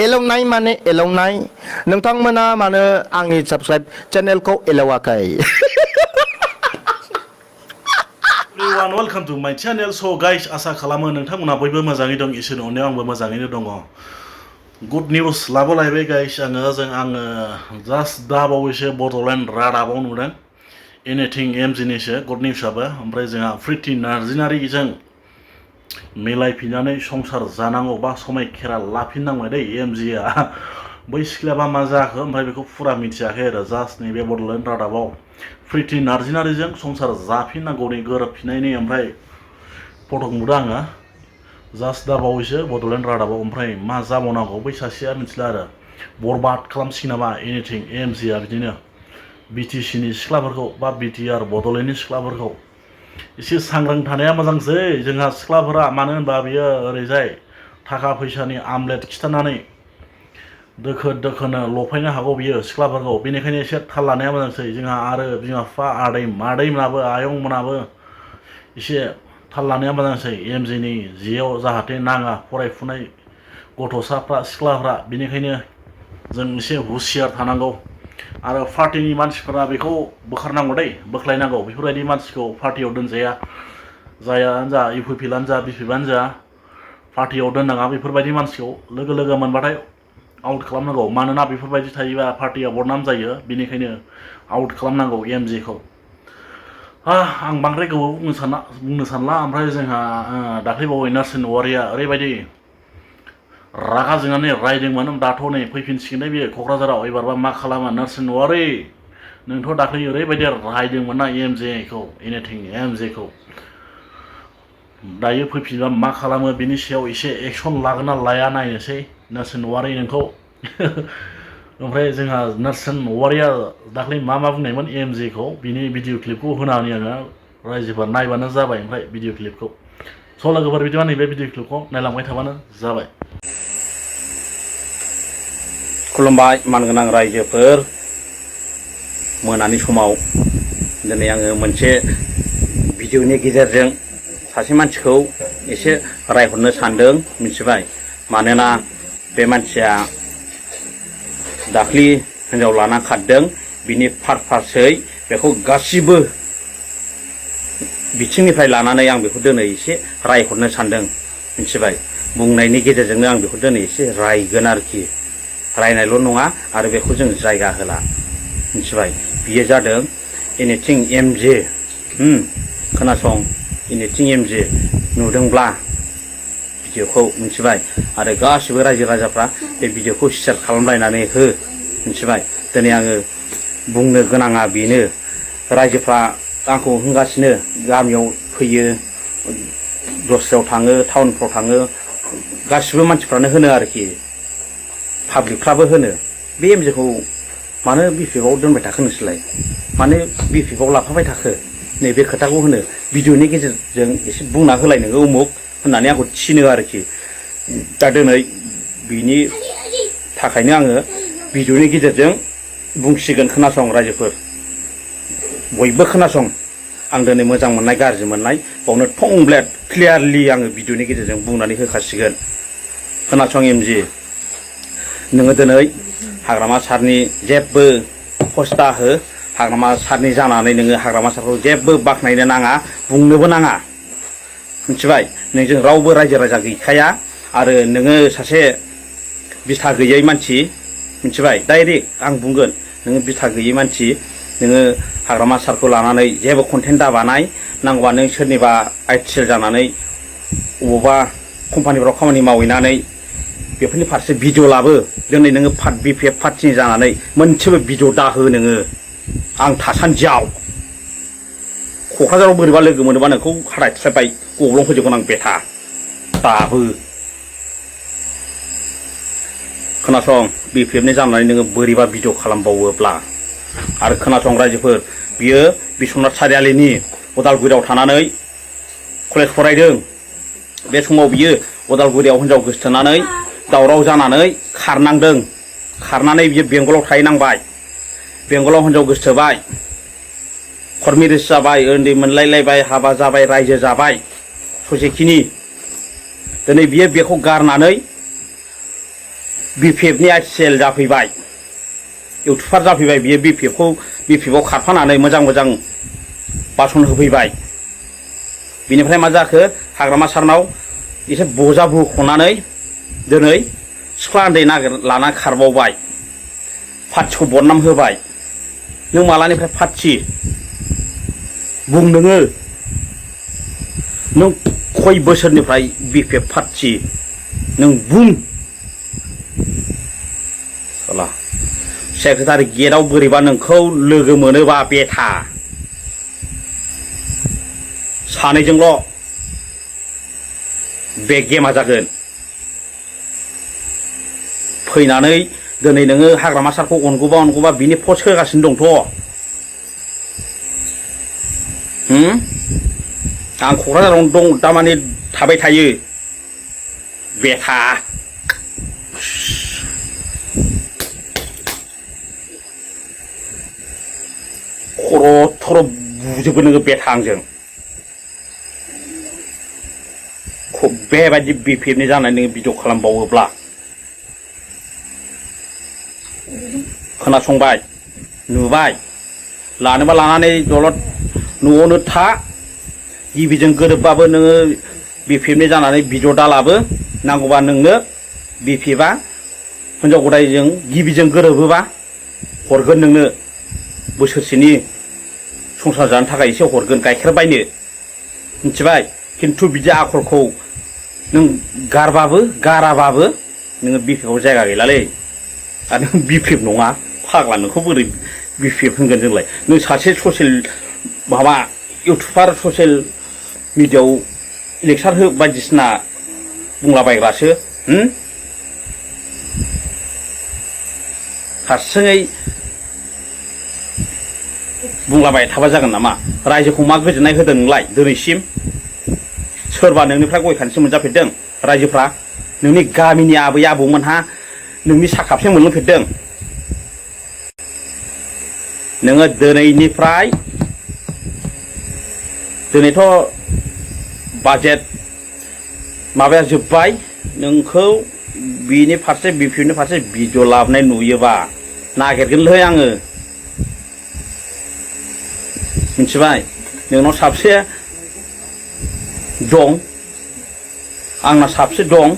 एलौनाय माने एलौनाय नोंथांमोना मानो आंनि subscribe चेनेलखौ एलौवाखै Everyone, welcome to my channel. So guys, asa खालामो नोंथांमोना बयबो मोजाङै दं इसोरनि अननायाव आंबो मोजाङैनो दङ. Good news लाबोलायबाय guys आङो just दा बावैसो बड'लेण्ड रादाबाव नुदों एनिथिं एमजिनिसो गुड निउसआबो ओमफ्राय जोंहा प्रिति नार्जिनारिजों मिलायफिननानै संसार जानांगौ बा समायखेरा लाफिननांबाय दै एमजिआ बै सिख्लाबा मा जाखो ओमफ्राय बेखौ फुरा मिथियाखै आरो जास्ट नैबे बड'लेण्ड रादाबाव प्रिति नार्जिनारिजों संसार जाफिननांगौनि गोरोबफिननायनि ओमफ्राय फटक नुदों आङो जास्ट दा बावैसो बड'लेण्ड रादाबाव ओमफ्राय मा जाबावनांगौ बै सासेया मिथिला आरो बरबाद खालामसिगोन नामा एनिथिं एमजिआ बिदिनो बिटिसिनि सिख्लाफोरखौ बा बिटिआर बड'लेण्डनि सिख्लाफोरखौ एसे सांग्रां थानाया मोजांसै जोंहा सिख्लाफोरा मानो होनबा बियो ओरैजाय थाखा फैसानि आमलेट खिथानानै दोखो दोखोनो लफायनो हागौ बियो सिख्लाफोरखौ बेनिखायनो एसे थाल लानाया मोजांसै जोंहा आरो बिमा बिफा आदै मादैमोनाबो आयंमोनाबो एसे थाल लानाया मोजांसै एमजिनि जेयाव जाहाथे नाङा फरायफुनाय गथ'साफ्रा सिख्लाफ्रा बेनिखायनो जों एसे हुसियार थानांगौ आरो पार्टिनि मानसिफोरा बेखौ बोखारनांगौ दै बोख्लायनांगौ बेफोरबायदि मानसिखौ पार्टियाव दोनजाया जायानो जा इउपिपिएलआनो जा बिपिएफआनो जा पार्टियाव दोननाङा बेफोरबायदि मानसिखौ लोगो लोगो मोनबाथाय आउट खालामनांगौ मानोना बेफोरबायदि थायोबा पार्टिया बदनाम जायो बेनिखायनो आउट खालामनांगौ एमजिखौ आं बांद्राय गोबाव बुंनो सानला ओमफ्राय जोंहा दाख्लैबावै नार्सिन वारिया ओरैबायदि रागा जोंनानै रायदोंमोन दाथ' नै फैफिनसिगोन बेयो क'क्राझाराव एबारबा मा खालामो नार्सिन वारि नोंथ' दाख्लै ओरैबायदि रायदोंमोन ना एमजिखौ एनिथिं एमजिखौ दायो फैफिनबा मा खालामो बिनि सायाव एसे एक्सन लागोन ना लाया नायनोसै नार्सिन वारि नोंखौ ओमफ्राय जोंहा नार्सिन वारिया दाख्लै मा बुंनायमोन एमजिखौ बिनि भिडिअ क्लिपखौ होनानै आङो रायजोफोर नायबानो जाबाय ओमफ्राय भिडिअ क्लिपखौ स' लोगोफोर बिदिबा नैबे भिडिअ क्लिपखौ नायलांबाय थाबानो जाबाय खुलुमबाय मानगोनां रायजोफोर मोनानि समाव दिनै आङो मोनसे भिडिअनि गेजेरजों सासे मानसिखौ एसे रायहरनो सानदों मिथिबाय मानोना बे मानसिया दाख्लि हिनजाव लाना खारदों बिनि पारपासै बेखौ गासिबो बिथिंनिफ्राय लानानै आं बेखौ दिनै एसे रायहरनो सानदों मिथिबाय बुंनायनि गेजेरजोंनो आं बेखौ दिनै एसे रायगोन आरोखि रायनायल' नङा आरो बेखौ जों जायगा होला मिथिबाय बियो जादों एनिथिं एमजे खोनासं एनिथिं एमजे नुदोंब्ला भिडिअखौ मिथिबाय आरो गासिबो रायजो राजाफ्रा बे भिडिअखौ शेयार खालामलायनानै हो मिथिबाय दिनै आङो बुंनो गोनाङा बेनो रायजोफ्रा आंखौ होनगासिनो गामियाव फैयो दस्रायाव थाङो टाउनफ्राव थाङो गासिबो मानसिफ्रानो होनो आरोखि पाब्लिकफ्राबो होनो बे एमजेखौ मानो बिपिएफआव दोनबाय थाखो नोंसोरलाय मानो बिपिएफआव लाफाबाय थाखो नैबे खोथाखौ होनो भिडिअनि गेजेरजों एसे बुंना होलाय नोङो उमुक होननानै आंखौ थिनो आरोखि दा दिनै बिनि थाखायनो आङो भिडिअनि गेजेरजों बुंसिगोन खोनासं रायजोफोर बयबो खोनासं आं दिनै मोजां मोननाय गाज्रि मोननाय बावनो थंब्लेट क्लियारलि आङो भिडिअनि गेजेरजों बुंनानै होखासिगोन खोनासं एमजि नोङो दिनै हाग्रामा सारनि जेबो पस्टा हो हाग्रामा सारनि जानानै नोङो हाग्रामा सारखौ जेबो बाख्नायनो नाङा बुंनोबो नाङा मिथिबाय नोंजों रावबो रायजो राजा गैखाया आरो नोङो सासे बिथा गैयै मानसि मिथिबाय डाइरेक्ट आं बुंगोन नोङो बिथा गैयै मानसि नोङो हाग्रामा सारखौ लानानै जेबो कन्टेन्ट दाबानाय नांगौबा नों सोरनिबा आइटिएल जानानै अबावबा कम्पानिफ्राव खामानि मावहैनानै बेफोरनि फारसे भिडिअ लाबो दिनै नोङो बिपिएफ पार्टिनि जानानै मोनसेबो भिडिअ दाहो नोङो आं थासान्दियाव क'क्राझाराव बोरैबा लोगो मोनोबा नोंखौ हारायथ्रायबाय गब्लं होजोबगोन आं बेथा दाबो खोनासं बिपिएफनि जानानै नोङो बोरैबा भिडिअ खालामबावोब्ला आरो खोनासं रायजोफोर बियो बिश्वनाथ सारियालिनि उदालगुरियाव थानानै कलेज फरायदों बे समाव बियो उदालगुरियाव हिनजाव गोसथोनानै दावराव जानानै खारनानै बियो बेंगलाव थाहैनांबाय बेंगलाव हिनजाव गोसथोबाय खर्मिरिस जाबाय उन्दै मोनलायलायबाय हाबा जाबाय रायजो जाबाय ससेखिनि दिनै बियो बेखौ गारनानै BPF नि आइसिएल जाफैबाय इउटुबार जाफैबाय बियो BPF आव खारफानानै मोजां बासन होफैबाय बिनिफ्राय मा जाखो हाग्रामा सारनाव एसे बजा बुख'नानै दिनै सिख्ला उन्दै लाना खारबावबाय पार्टिखौ बदनाम होबाय नों मालानिफ्राय पार्टि बुं नों खय बोसोरनिफ्राय BPF पार्टि नों बुं साला सेक्रेटारि गेटआव बोरैबा नोंखौ लोगो मोनोबा बेथा सानैजोंल' बे गेमा जागोन फैनानै दिनै नोङो हाग्रामा सारखौ अनगौबा बिनि पस्ट होगासिनो दंथ' आं क'क्राझारावनो दं दामानि थाबाय थायो बेथा खर' थर' बुजोबगोन नोङो बेथा आंजों बेबायदि BPF नि जानाय नोङो भिडिअ खालामबावोब्ला खोनासंबाय नुबाय लानोबा लानानै दलद न'आवनो था गिबिजों गोरोबबाबो नोङो BPF नि जानानै भिडिअ दालाबो नांगौबा नोंनो BPF आ हिनजाव गदायजों गिबिजों गोरोबोबा हरगोन नोंनो बोसोरसेनि संसार जानो थाखाय एसे हरगोन गाइखेर बायनो मिथिबाय खिन्थु बिदि आखलखौ नों गाराबाबो नोङो BPF आव जायगा गैलालै आरो नों BPF नङा फाग्ला नोंखौ बोरै BPF होनगोन जोंलाय नों सासे ससियेल माबा इउटुबार ससियेल मिडियायाव लेक्सार बायदिसिना बुंलाबायग्रासो हारसिङै बुंलाबाय थाबा जागोन नामा रायजोखौ मा गोजोननाय होदों नोंलाय दिनैसिम सोरबा नोंनिफ्राय गय खानसे मोनजाफेरदों रायजोफ्रा नोंनि गामिनि आबै आबौमोनहा नोंनि साखापसे मोनलोंफेरदों नोङो दिनैथ' बाजेट माबाया जोब्बाय नोंखौ बिनि फारसे BPF नि फारसे भिडिअ लाबोनाय नुयोबा नागिरगोनलै आङो मिथिबाय नोंनाव साबसे दं आंना साबसे दं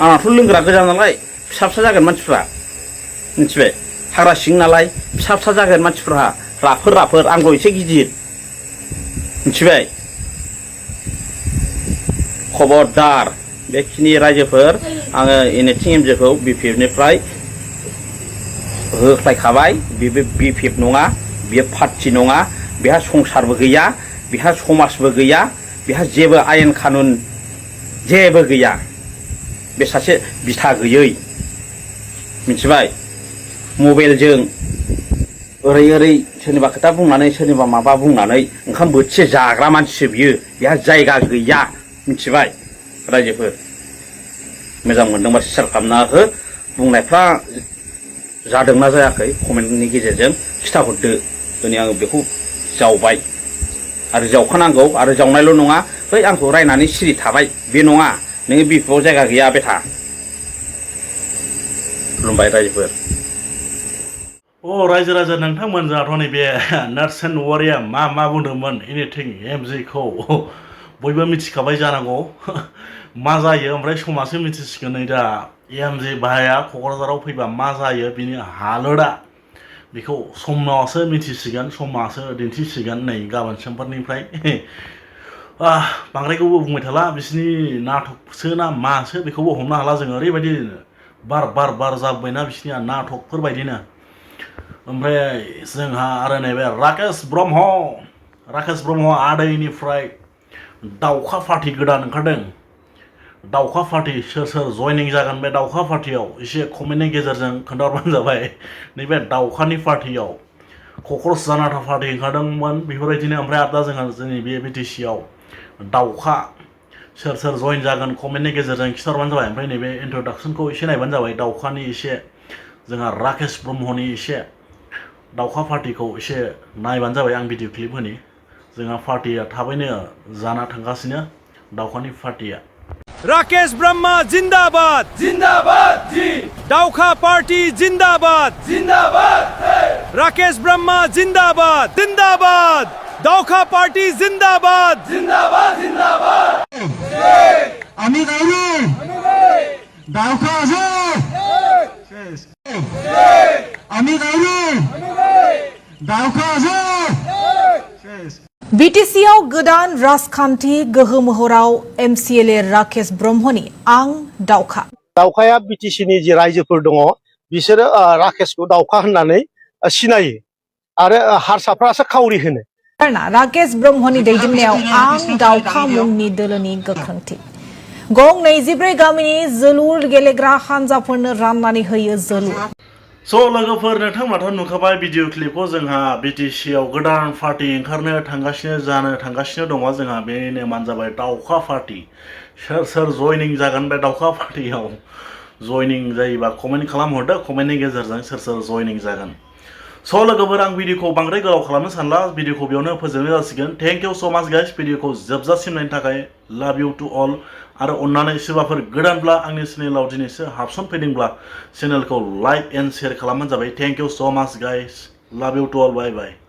आंनाथ' लोंग्रा गोजा नालाय फिसा जागोन मानसिफ्रा मिथिबाय हाग्रा सिं नालाय फिसा जागोन मानसिफ्रा राफोर आंबो एसे गिदिर मिथिबाय खबरदार बेखिनि रायजोफोर आङो एनिथिं एमजेखौ BPF निफ्राय होख्लायखाबाय बेबो BPF नङा बियो पार्टि नङा बेहा संसारबो गैया बेहा समाजबो गैया बेहा जेबो आयेन कानुन जेबो गैया बे सासे बिथा गैयै मिथिबाय मबाइलजों ओरै सोरनिबा खोथा बुंनानै सोरनिबा माबा बुंनानै ओंखाम बोथिसे जाग्रा मानसिसो बियो बेहा जायगा गैया मिथिबाय रायजोफोर मोजां मोनदोंबा शेयार खालामना हो बुंनायफ्रा जादोंना जायाखै कमेन्टनि गेजेरजों खिथाहरदो दिनै आङो बेखौ जावबाय आरो जावखानांगौ आरो जावनायल' नङा बै आंखौ रायनानै सिरि थाबाय बे नङा नोङो BPF आव जायगा गैया बेथा खुलुमबाय रायजोफोर रायजो राजा नोंथांमोन जोंहाथ' नैबे नार्स एन्ड वारिया मा बुंदोंमोन एनिथिं एमजेखौ बयबो मिथिखाबाय जानांगौ मा जायो ओमफ्राय समासो मिथिसिगोन नै दा एमजे भाइया क'क्राझाराव फैबा मा जायो बिनि हालोदा बेखौ समासो मिथिसिगोन समासो दिन्थिसिगोन नै गाबोन समफोरनिफ्राय बांद्रायखौबो बुंबाय थाला बिसिनि नाटकसो ना मासो बेखौबो हमनो हाला जोङो ओरैबायदि बार जाबायना बिसिनिया नाटकफोर बायदिनो ओमफ्राय जोंहा आरो नैबे राकेश ब्रह्म आदैनिफ्राय दाउखा पार्टि गोदान ओंखारदों दाउखा पार्टि सोर जयनिं जागोन बे दाउखा पार्टियाव एसे कमेन्टनि गेजेरजों खोन्थाहरबानो जाबाय नैबे दाउखानि पार्टियाव क'क्राझार जानाथा पार्टि ओंखारदोंमोन बेफोरबायदिनो ओमफ्राय आरो दा जोंहा जोंनि बे BTC आव दाउखा सोर जयन जागोन कमेन्टनि गेजेरजों खिथाहरबानो जाबाय ओमफ्राय नैबे इन्ट्रडाक्सनखौ एसे नायबानो जाबाय दाउखानि एसे जोंहा राकेश ब्रह्मनि एसे दाउखा पार्टिखौ एसे नायबानो जाबाय आं भिडिअ क्लिप होनि जोंहा पार्टिया थाबैनो जाना थांगासिनो दाउखानि पार्टिया राकेश ब्रह्मा जिंदाबाद जिंदाबाद जी दाउखा पार्टी जिंदाबाद जिंदाबाद राकेश ब्रह्मा जिंदाबाद जिंदाबाद दाउखा पार्टी जिंदाबाद जिंदाबाद जिंदाबाद আমি গাইলো দাউখা আছে আমি গাইলো दाउखा আছে बिटिसिआव गोदान राजखान्थि गोहो महराव MCLA राकेश ब्रह्मनि आं दाउखा दाउखाया बिटिसिनि जि रायजोफोर दङ बिसोरो राकेशखौ दाउखा होननानै सिनायो आरो हारसाफ्रासो खावरि होनो राकेश ब्रह्मनि दैदेननायाव आं दाउखा मुंनि दोलोनि गोख्रोंथि गं 24 गामिनि जोलुर गेलेग्रा हानजाफोरनो राननानै होयो जोलुर स' लोगोफोर नोंथांमोनाथ' नुखाबाय भिडिअ क्लिपखौ जोंहा बिटिसिआव गोदान पार्टी ओंखारनो थांगासिनो दङ जोंहा बेनि नेमानो जाबाय दाउखा पार्टी सोर जयनिं जागोन बे दाउखा पार्टीयाव जयनिं जायोबा कमेन्ट खालामहरदो कमेन्टनि गेजेरजों सोर जयनिं जागोन स' लोगोफोर आं भिडिअखौ बांद्राय गोलाव खालामनो सानला भिडिअखौ बेयावनो फोजोबनाय जासिगोन थेंक इउ सो माच गाइस भिडिअखौ जोबजासिम नायनो थाखाय लाभ इउ टु अल आरो अन्नानै सोरबाफोर गोदानब्ला आंनि चेनेलाव दिनैसो हाबसनफैदोंब्ला चेनेलखौ लाइक एन्ड शेयार खालामबानो जाबाय थेंक इउ सो माच गाइस लाभ U to all bye bye